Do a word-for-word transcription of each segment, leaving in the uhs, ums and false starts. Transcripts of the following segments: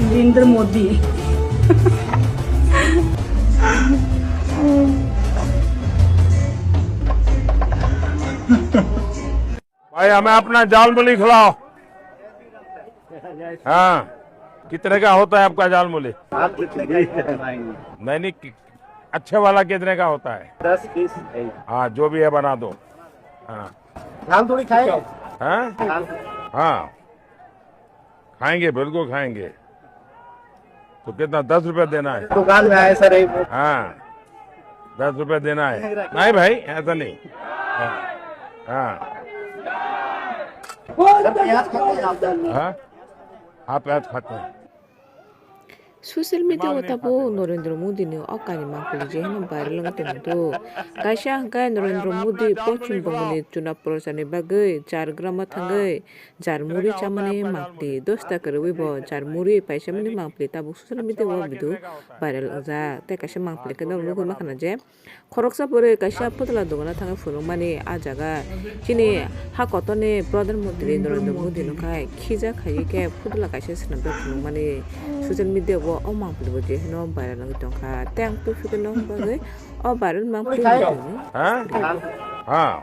नरेंद्र मोदी। भाई, हमें अपना जालमुली खिलाओ। हाँ, कितने का होता है आपका जालमुली? आप कितने का ही खिलाएंगे? नहीं, नहीं, कि-, अच्छे वाला कितने का होता है? दस, बीस है। हाँ, जो भी है, बना दो। हाँ। धान थोड़ी खाए? हाँ? धान। हाँ, खाएंगे, बिल्कुल खाएंगे। तो कितना, दस रुपया देना है? दुकान में आए सर, एक हाँ, दस रुपया देना है। नहीं भाई, ऐसा नहीं। हाँ, हाँ। सर, प्याज खाते हैं आप? हाँ, हाँ, प्याज खाते हैं। Social media o tabuk Narendra Modi ni o kainwi mangpili je hwnwi viral wngwi tongthogo. Kaisa hwnkhe Narendra Modi Poschim Bongo ni chuna prochar ni bagwi Jhargram o thangwi Jharmuri chamani mangpili dos taka rwui bo jharmuri paisamani mangpili tabuk social media o video viral wngjak. Tei kaisa mangpili khe norok nugwi mankha na je khoroksa bwrwi kaisa putla dogana thangwi phunukmani ah jaga chini ha kotorni Pradhan Mantri Narendra Modi no khai khijak khaiwi khe putla kaisa swnamjak phunukmani social media o o mangpili bo je hwno viral wngwi tongkha. Tei ang tubui phikirno bagwi o viral mangpili हाँ? हाँ।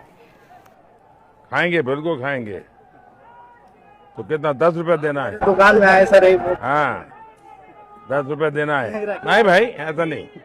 खाएंगे, बिल्कुल खाएंगे। तो कितना, दस रुपया देना है? दुकान में आए सर, एक हाँ, दस रुपया देना है। नहीं भाई, ऐसा नहीं।